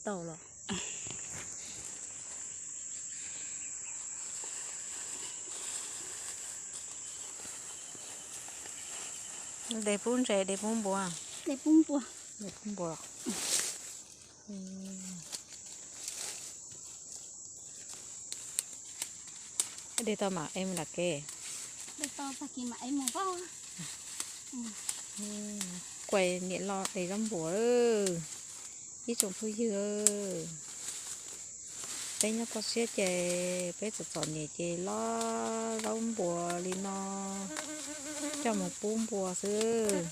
tau los. De pub ntses, de pub npua. De pub npua. De pub npua. De tau mam ev mus nram kev. Kuas niam los de zaub npua. Ib tsoom phooj ywg, peb nyob toj siab ces peb txom txom nyem ces los zaub npua li no coj mus pub npua xwb.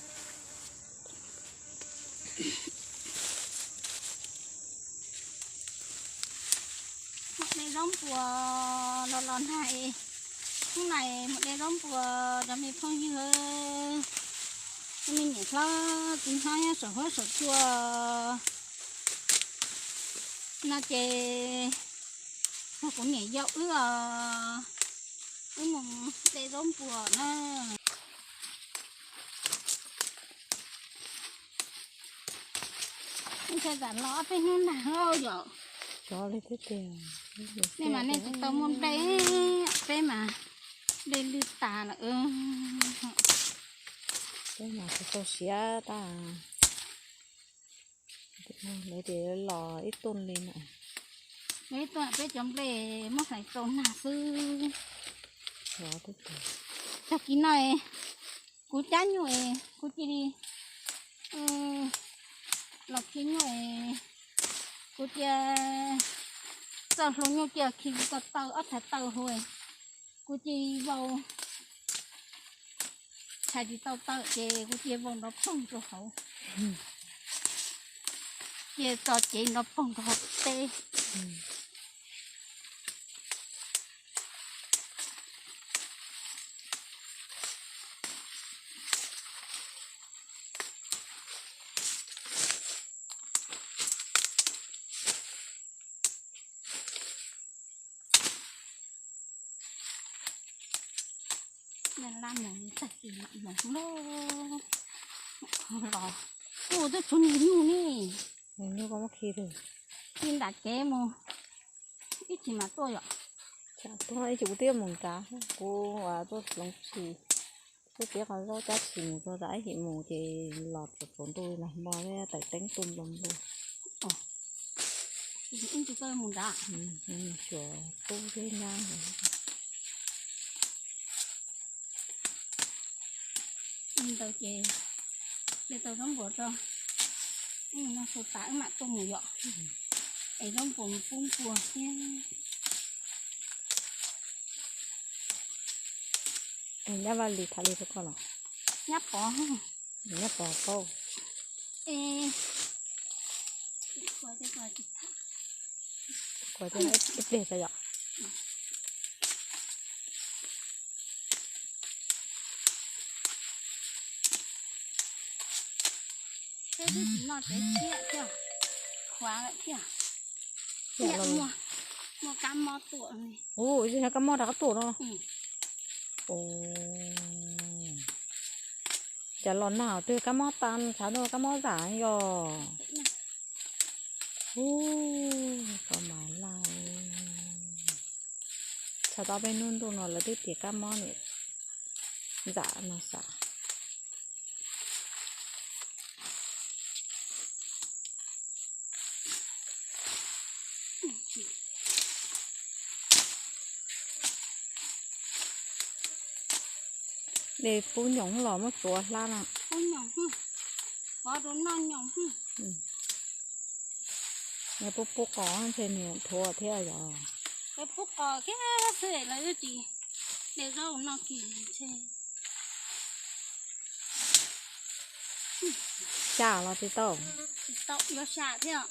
Mus de zaub npua los los nag, hnub no mus de zaub npua rau me phooj ywg, me niam hlob txiv hlob nyob saum huab saum cua no ces nrog kuv niam yau wb os, wb mus de zaub npua na. Ntshai tsam los ob peb hnub nag lauj yom. Nej mas nej tsis tau muaj nplej, peb mas nplej lwj tas lawm. Peb mas tsis tau siav tag. Lawv tias los ib tuj li na. Ib tuj peb cov nplej muab hlais rau nag xwb. Tag kis no kuv cab nyuj es kuv cia li los khi nyuj es kuv cia txoj hlua nyuj cia khi ko taw ob txhais taw hu, kuv cia vau, tshais tsis tau taw ces kuv cia vau nrov poog rau hauv, cia tso cev nrov poog rau hauv teb. Laj mus tag kis mam mus lauj. Los kuj twb tshuav nws nyuj ne. Nws nyuj koj muab khi twg? Khi nram kev mus, ib chim mam tuaj yom. Tsam tuaj ib chim kuv twb yuav mus nrad, kuv tuaj hloov tshis, twb tiav qhov zaub cab tshis mus txog nrad ib chim mus ces los tsaus tsaus ntuj los hmo thiab tawm teeb tuaj nplo nplo. Xyuas tub thiab nyab. Li ntawd ces de tau zaub npua rau, no xu tas wb mam tuaj mus yom. Es zaub npua mus pub npua thiab. Nyab Vaj Lis tham li rau koj los? Nyab Pov. Nyab Pov paub. Kuv ib pliag tso yom. Peb twb tsis noj tsev thiab, khuav lawm thiab. Muaj kab mob tuaj. Ub, kab mob rov qab tuaj no. Cas los nag twg kab mob tas, tshav ntuj kab mob zam yog. Ub, koj mas laj. Tshav tau peb hnub ntuj no lawv twb tias kab mob niam zam no xav. De pub nyoos los muab tsuav hlab na. Pub nyoos, pov rau noj nyoos. Yog pub pub qos ntshe nws thuav thiab yom. Pub qos thiab xwb lawv twb tsis de zaub noj kiag ntshe. Xya los tsis tau? Tsis tau, yuav xya thiab.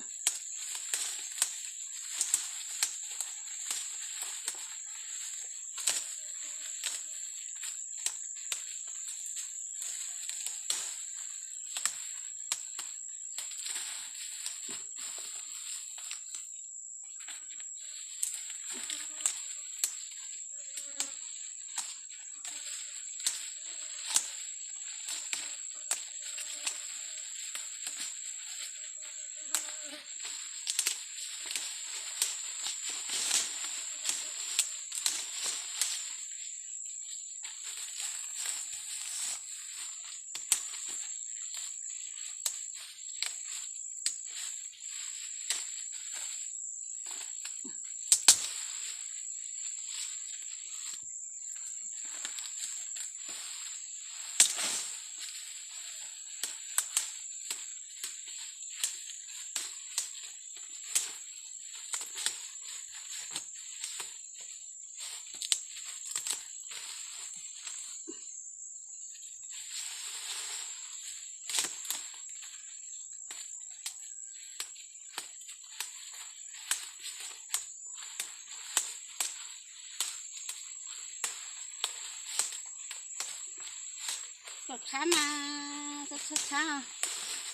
Tshab mas, tshab tshab,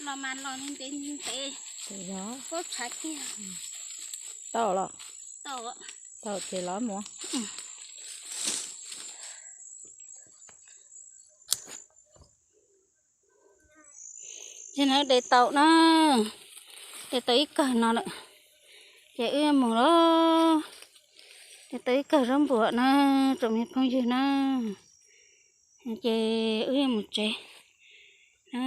los mas los ntev ntev, puab tshav kiag. Tau los? Tau, tau ces los mus. Ces na de tau na, de tau ib kawm no lawm, ces wb yuav mus lawm. De tau ib kawm zaub npuam na, tsoom me phooj ywg na, ces wb yuav mus tsev na.